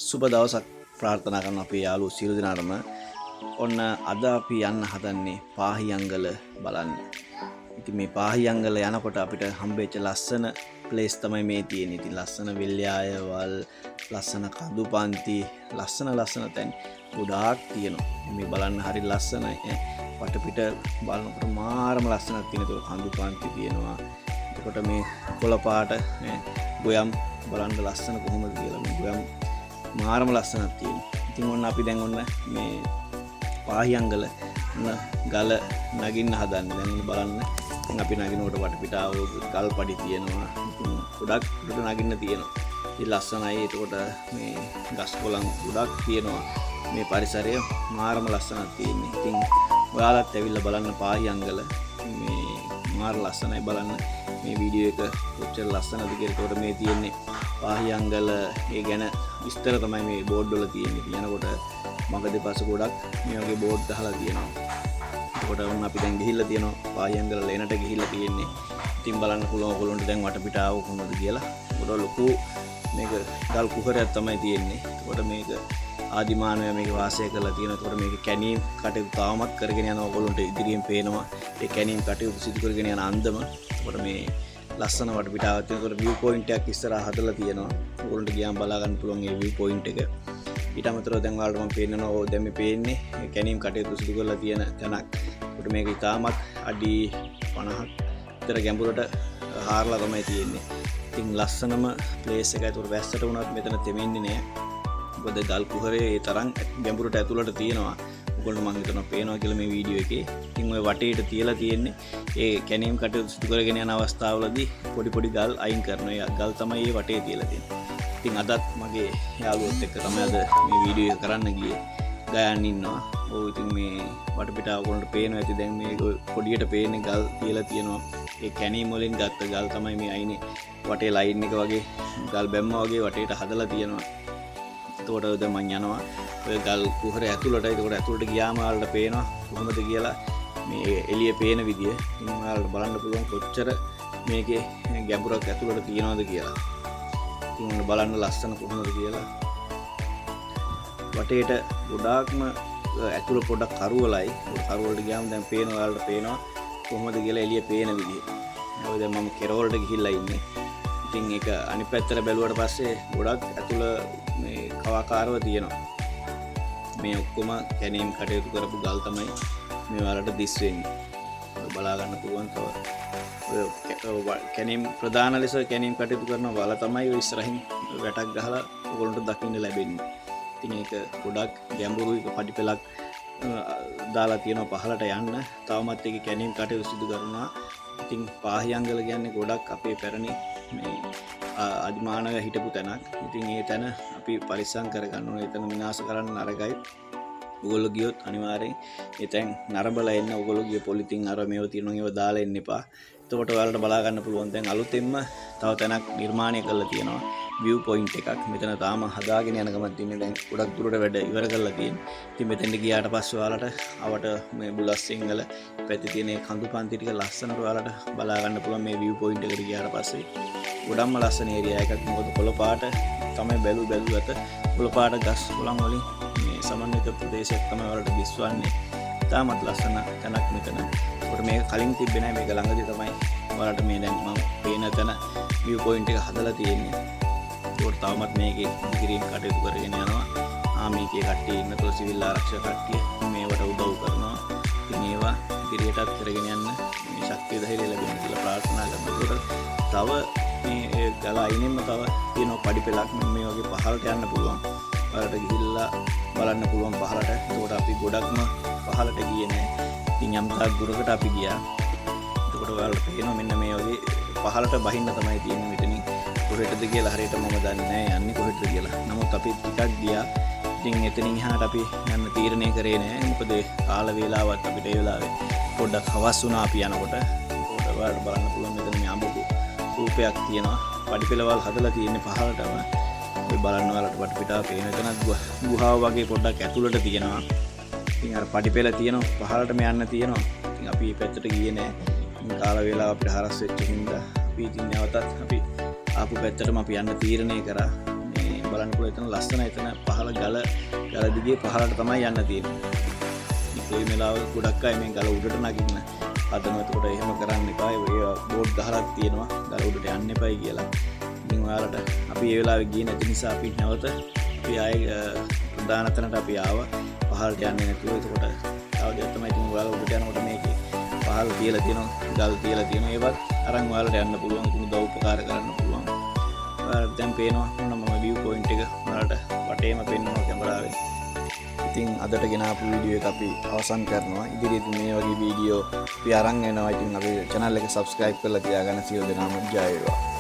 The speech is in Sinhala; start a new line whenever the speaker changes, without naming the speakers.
සුබ දවසක් ප්‍රාර්ථනා කරන අපේ යාළුවෝ සියලු දෙනාටම. ඔන්න අද අපි යන්න හදන්නේ පාහියංගල බලන්න. ඉතින් මේ පාහියංගල යනකොට අපිට හම්බෙච්ච ලස්සන ප්ලේස් තමයි මේ තියෙන්නේ. ඉතින් ලස්සන වෙල්යායවල්, ලස්සන කඳු පන්ති, ලස්සන ලස්සන තැන් ගොඩාක් තියෙනවා. මේ බලන්න හරි ලස්සනයි ඈ. වටපිට බලනකොට මාරම ලස්සනක් තියෙන. ඒක කඳු පන්ති තියෙනවා. එතකොට මේ කොළ පාට ඈ ගොයම් බලන්න ලස්සන කොහොමද කියලා, මේ ගොයම් මාරම ලස්සනක් තියෙනවා. ඉතින් ඔන්න අපි දැන් ඔන්න මේ පාහියංගල ඔන්න ගල නගින්න හදන්නේ. දැන් ඔන්න බලන්න. දැන් අපි නගිනකොට වටපිටාව ගල් පඩි තියෙනවා. ඉතින් ගොඩක් උඩට නගින්න තියෙනවා. ඉතින් ලස්සනයි. එතකොට මේ ගස් කොළන් ගොඩක් තියෙනවා. මේ පරිසරය මාරම ලස්සනක් තියෙන්නේ. ඉතින් ඔයාලත් ඇවිල්ලා බලන්න පාහියංගල. මේ මාර ලස්සනයි. බලන්න මේ වීඩියෝ එක කොච්චර ලස්සනද කියලා. එතකොට මේ තියෙන්නේ පාහියංගල ඒ ගැන විස්තර තමයි මේ බෝඩ් වල තියෙන්නේ. ඉතින් යනකොට මග දෙපස ගොඩක් මේ වගේ බෝඩ් ගහලා තියෙනවා. එතකොට ඔන්න අපි දැන් ගිහිල්ලා තියෙනවා, පාහියංගල ලේනට ගිහිල්ලා තියෙන්නේ. ඉතින් බලන්න පුළුවන් ඔයගොල්ලන්ට දැන් වටපිටාව කොහොමද කියලා. ගොඩ ලොකු මේක ගල් කුහරයක් තමයි තියෙන්නේ. එතකොට මේක ආදිමානවයා මේක වාසය කරලා තියෙනවා. එතකොට මේක කැණීම් කටයුතු තාමත් කරගෙන යනවා. ඔයගොල්ලන්ට ඉදිරියෙන් පේනවා ඒ කැණීම් කටයුතු සිදු කරගෙන යන අන්දම. එතකොට මේ ලස්සන වටපිටාවක් තියෙනවා. එතකොට විව් පොයින්ට් එකක් ඉස්සරහා හදලා තියෙනවා. ඔයගොල්ලන්ට ගියාම බලා ගන්න පුළුවන් ඒ විව් පොයින්ට් එක. ඊට අමතරව දැන් ඔයාලට මම පේන්නනවා, ඔව්, දැන් මේ පේන්නේ කැණීම් කටයුතු සිදු කරලා තියෙන තැනක්. එතකොට මේක ඉතාමත් අඩි 50ක් විතර ගැඹුරට හාරලා තමයි තියෙන්නේ. ඉතින් ලස්සනම ප්ලේස් එකයි. එතකොට වැස්සට වුණත් මෙතන තෙමෙන්නේ නෑ. මොකද ගල් කුහරේ ඒ තරම් ගැඹුරට ඇතුළට තියෙනවා. ඔයගොල්ලෝ මං හිතනවා පේනවා කියලා මේ වීඩියෝ එකේ. ඉතින් ඔය වටේට තියලා තියෙන්නේ ඒ කැණීම් කටයුතු සිදු කරගෙන යන අවස්ථාවලදී පොඩි පොඩි ගල් අයින් කරනවා. ඒ ගල් තමයි ඒ වටේ තියලා තියෙන්නේ. ඉතින් අදත් මගේ යාළුවොත් එක්ක තමයි අද මේ වීඩියෝ එක කරන්න ගියේ. ගයන් ඉන්නවා. ඔව්, ඉතින් මේ වටපිටාව ඔයගොල්ලන්ට පේනවා ඇති. දැන් මේ පොඩියට පේන්නේ ගල් තියලා තියෙනවා. ඒ කැණීම් වලින් ගත්ත ගල් තමයි මේ අයිනේ වටේ ලයින් එක වගේ ගල් බැම්ම වගේ වටේට හදලා තියෙනවා. එතකොට දැන් මං යනවා ඔය ගල් කුහර ඇතුළට. එතකොට ඇතුළට ගියාම ඔයාලට පේනවා කොහොමද කියලා මේ එළිය පේන විදිය. ඉතින් ඔයාලට බලන්න පුළුවන් කොච්චර මේකේ ගැඹුරක් ඇතුළට තියෙනවද කියලා. ඉතින් ඔන්න බලන්න ලස්සන කොහොමද කියලා. වටේට ගොඩාක්ම ඇතුළ පොඩ්ඩක් කරුවලයි. ඔය කරුවලට ගියාම දැන් පේනවා, ඔයාලට පේනවා කොහොමද කියලා එළිය පේන විදිය. ඔය දැන් මම කෙරවලට ගිහිල්ලා ඉන්නේ. ඉතින් ඒක අනිත් පැත්තට බැලුවට පස්සේ ගොඩක් ඇතුළ මේ කවාකාරව තියෙනවා. මේ ඔක්කොම කැණීම් කටයුතු කරපු ගල් තමයි මේ ඔයාලට දිස් වෙන්නේ. ඔය බලා ගන්න පුළුවන් තව ඔය කැණීම්, ප්‍රධාන ලෙස කැණීම් කටයුතු කරන වල තමයි ඔය ඉස්සරහින් වැටක් ගහලා ඔයගොල්ලන්ට දකින්න ලැබෙන්නේ. ඉතින් ඒක ගොඩක් ගැඹුරු එක පඩි පෙළක් දාලා තියෙනවා පහළට යන්න. තවමත් ඒක කැණීම් කටයුතු සිදු කරනවා. ඉතින් පාහියංගල කියන්නේ ගොඩක් අපේ පැරණි මේ ආදිමානව හිටපු තැනක්. ඉතින් ඒ තැන අපි පරිස්සම් කරගන්න ඕනේ. එතන විනාශ කරන්න නරකයි. ඔයගොල්ලෝ ගියොත් අනිවාර්යෙන් ඒ තැන් නරඹලා එන්න. ඔයගොල්ලෝ ගිය පොලිතින් අර මේව තියෙනවා, ඒව දාලා එන්න එපා. එතකොට ඔයාලට බලා ගන්න පුළුවන් දැන් අලුතෙන්ම තව තැනක් නිර්මාණය කරලා තියෙනවා. විව් පොයින්ට් එකක්. මෙතන තාම හදාගෙන යන ගමන් තියෙන්නේ. දැන් ගොඩක් දුරට වැඩ ඉවර කරලා තියෙන්නේ. ඉතින් මෙතෙන්ට ගියාට පස්සේ ඔයාලට අවට මේ බුලත් සිංහල පැත්තේ තියෙන මේ කඳු පන්ති ටික ලස්සනට ඔයාලට බලා ගන්න පුළුවන් මේ විව් පොයින්ට් එකට ගියාට පස්සේ. ගොඩක්ම ලස්සන ඒරියා එකක්. මොකද කොළ පාට තමයි බැලු බැලු ඇත. කොළ පාට ගස් කොළන් වලින් මේ සමන්විත ප්‍රදේශයක් තමයි ඔයාලට දිස්වන්නේ. ඉතාමත් ලස්සන තැනක් මෙතන. ඒකට මේක කලින් තිබ්බේ නෑ. මේක ළඟදී තමයි ඔයාලට මේ දැන් මම පේන තැන විව් පොයින්ට් එක හදලා තියෙන්නේ. ඒකට තවමත් මේකේ ඉදිකිරීම් කටයුතු කරගෙන යනවා. ආමි එකේ කට්ටිය ඉන්න තුල සිවිල් ආරක්ෂක කට්ටිය මේවට උදව් කරනවා. ඉතින් ඒවා ඉදිරියටත් කරගෙන යන්න මේ ශක්තිය ධෛර්යය ලැබෙන්න කියලා ප්‍රාර්ථනා කරනවා. ඒකට තව මේ ගල අයිනෙන්ම තව තියෙනවා පඩි පෙළක්. මේ වගේ පහළට යන්න පුළුවන්. ඔයාලට ගිහිල්ලා බලන්න පුළුවන් පහළට. එතකොට අපි ගොඩක්ම පහළට ගියේ නෑ. ඉතින් යම් තාක් දුරකට අපි ගියා. එතකොට ඔයාලට පේනවා මෙන්න මේ වගේ පහළට බහින්න තමයි තියෙන්නේ මෙතනින්. කොහෙටද කියලා හරියට මම දන්නේ නෑ යන්නේ කොහෙටද කියලා. නමුත් අපි ටිකක් ගියා. ඉතින් එතනින් එහාට අපි යන්න තීරණය කරේ නෑ. මොකද කාල වේලාවත් අපිට ඒ වෙලාවේ පොඩ්ඩක් හවස් වුණා අපි යනකොට. එතකොට ඔයාලට බලන්න පුළුවන් මෙතන මේ අඹ රූපයක් තියෙනවා. පඩි පෙළවල් හදලා තියෙන්නේ පහළටම. ඔය බලන්න ඔයාලට වටපිටාව පේන එතනත් ගුහාව වගේ පොඩ්ඩක් ඇතුළට තියෙනවා. ඉතින් අර පඩි පෙළ තියෙනවා පහළටම යන්න තියෙනවා. ඉතින් අපි මේ පැත්තට ගියේ නෑ. ඉතින් කාල වේලාව අපිට හරස් වෙච්ච හින්දා අපි ඉතින් නැවතත් අපි ආපු පැත්තටම අපි යන්න තීරණය කරා. මේ බලන්න. බලන්න පුළුවන්. එතන ලස්සන, එතන පහළ ගල ගල දිගේ පහළට තමයි යන්න තියෙන්නේ. ඉතින් කොයි වෙලාවක ගොඩක් අය මේ ගල උඩට නගින්න හදනවා. එතකොට එහෙම කරන්න එපා. ඒ බෝඩ් ගහලා තියෙනවා ගල උඩට යන්න එපයි කියලා. ඉතින් ඔයාලට අපි ඒ වෙලාවේ ගියේ නැති නිසා අපි නැවත අපි ආයේ ප්‍රධාන තැනට අපි ආවා පහළට යන්නේ නැතුව. එතකොට තව දෙයක් තමයි, ඉතින් ඔයාලා උඩට යනකොට මේකේ පහළ තියලා තියෙනවා, ගල් තියලා තියෙනවා. ඒවත් අරන් ඔයාලට යන්න පුළුවන්. ඉතින් උදව් උපකාර කරන්න පුළුවන්. ඔයාලට දැන් පේනවා මොන මම විව් පොයින්ට් එක ඔයාලට වටේම පෙන්වනවා කැමරාවෙන්. ඉතින් අදට ගෙනාපු වීඩියෝ එක අපි අවසන් කරනවා. ඉදිරියේදී මේ වගේ වීඩියෝ අපි අරන් එනවා. ඉතින් අපේ channel එක subscribe කරලා තියාගන්න. සියලු දෙනාම ජය වේවා.